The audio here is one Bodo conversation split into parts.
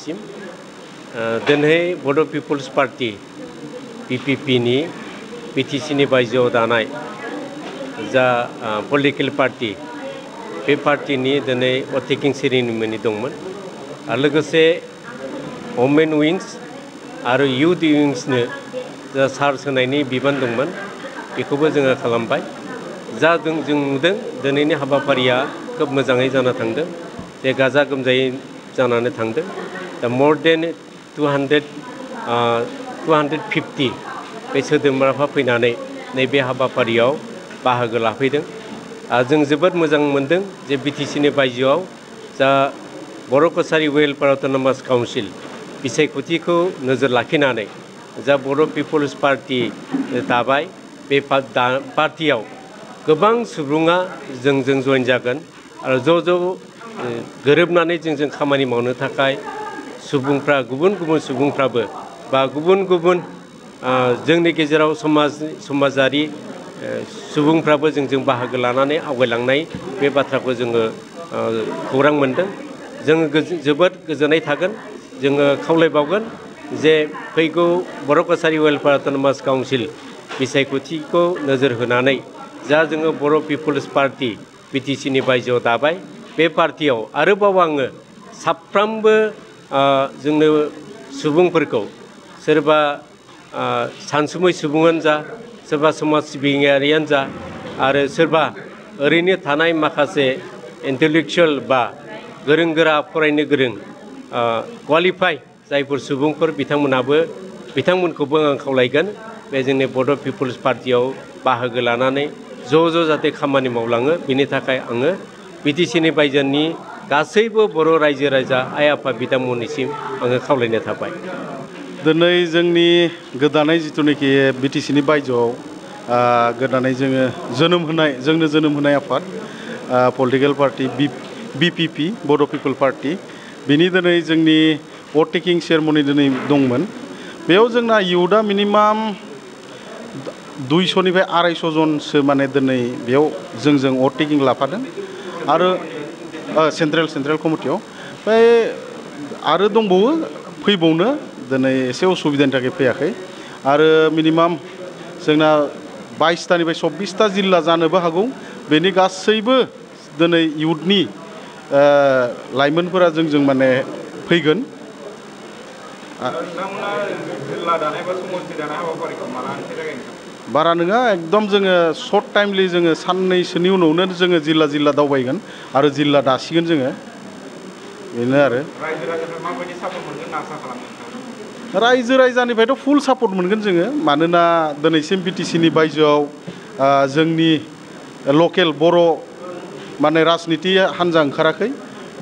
नोंथांमोननिसिम दिनै बड' पिपल्स पार्टी BPP-नि BTC-नि बायजोआव दानाय जा पलिटिकेल पार्टी बे पार्टीनि दिनै अटेकिं सेरेमनि दंमोन आरो लोगोसे वमेन विंस आरो युथ विंसनो जा चार्ज होनायनि बिबान दंमोन बेखौबो जोङो खालामबाय जा जों नुदों दिनैनि हाबाफारिया खोब मोजाङै जाना थांदों जे गाजा गोमजायै जानानै थांदों दा मर देन 250 बे सोद्रोमाफ्रा फैनानै नैबे हाबाफारियाव बाहागो लाफैदों जों जोबोद मोजां मोनदों जे BTC-नि बायजोआव जा बर' कछारी वेलफेयार अट'नमास काउन्सिल बिसायख'थिखौ नोजोर लाखिनानै जा बर' पिपल्स पार्टी दाबाय बे पार्टियाव गोबां सुबुङा जोंजों जइन जागोन आरो ज' गोरोबनानै जोंजों खामानि मावनो थाखाय सुबुंफ्रा गुबुन गुबुन सुबुंफ्राबो बा गुबुन गुबुन जोंनि गेजेराव समाजारि सुबुंफ्राबो जोंजों बाहागो लानानै आवगायलांनाय बे बाथ्राखौ जोङो खौरां मोनदों जोङो जोबोद गोजोननाय थागोन जोङो खावलायबावगोन जे फैगौ बर' कछारी वेलफेयार अट'नमास काउन्सिल बिसायख'थिखौ नोजोर होनानै जा जोङो बर' पिपल्स पार्टी BTC-नि बायजोआव दाबाय बे पार्टियाव आरोबाव आङो साफ्रोमबो जोंनो सुबुंफोरखौ सोरबा सानसुमै सुबुङानो जा सोरबा समाज सिबियारियानो जा आरो सोरबा ओरैनो थानाय माखासे इन्टेलेक्चुवेल बा गोरों गोरा फरायनो गोरों क्वालिफाइ जायफोर सुबुंफोर बिथांमोनखौबो आं खावलायगोन बे जोंनि बड' पिपल्स पार्टियाव बाहागो लानानै ज' जाहाथे खामानि मावलाङो बेनि थाखाय आङो BTC-नि बायजोनि गासैबो बर' रायजो राजा आइ आफा बिथांमोननिसिम आङो खावलायनाय थाबाय दिनै जोंनि गोदानै जिथुनाखि BTC-नि बायजोआव गोदानै जोंनो जोनोम होनाय आफाद पलिटिकेल पार्टी BPP बड' पिपल पार्टी बिनि दिनै जोंनि भट टेकिं सेरेमनि दिनै दंमोन बेयाव जोंना इयुथआ मिनिमाम 200निफ्राय 250 जनसो माने दिनै बेयाव जोंजों भट टेकिं लाफादों आरो सेन्ट्रेल कमिटियाव ओमफ्राय आरो दंबावो फैबावनो दिनै एसे उसुबिदानि थाखाय फैयाखै आरो मिनिमाम जोंना 22तानिफ्राय 24ता जिल्ला जानोबो हागौ बेनि गासैबो दिनै इयुथनि लाइमोनफोरा जोंजों माने फैगोन बारा नङा एकदम जोङो सर्ट टाइमलि जोङो साननैसोनि उनावनो जोङो जिल्ला दावबायगोन आरो जिल्ला दासिगोन जोङो बेनो आरो रायजो राजानिफ्रायथ' फुल सापर्ट मोनगोन जोङो मानोना दिनैसिम BTC-नि बायजोआव जोंनि लकेल बर' माने राजनिति हान्जा ओंखाराखै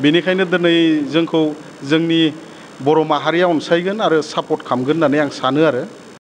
बेनिखायनो दिनै जोंखौ जोंनि बर' माहारिया अनसायगोन आरो सापर्ट खालामगोन होननानै आं सानो आरो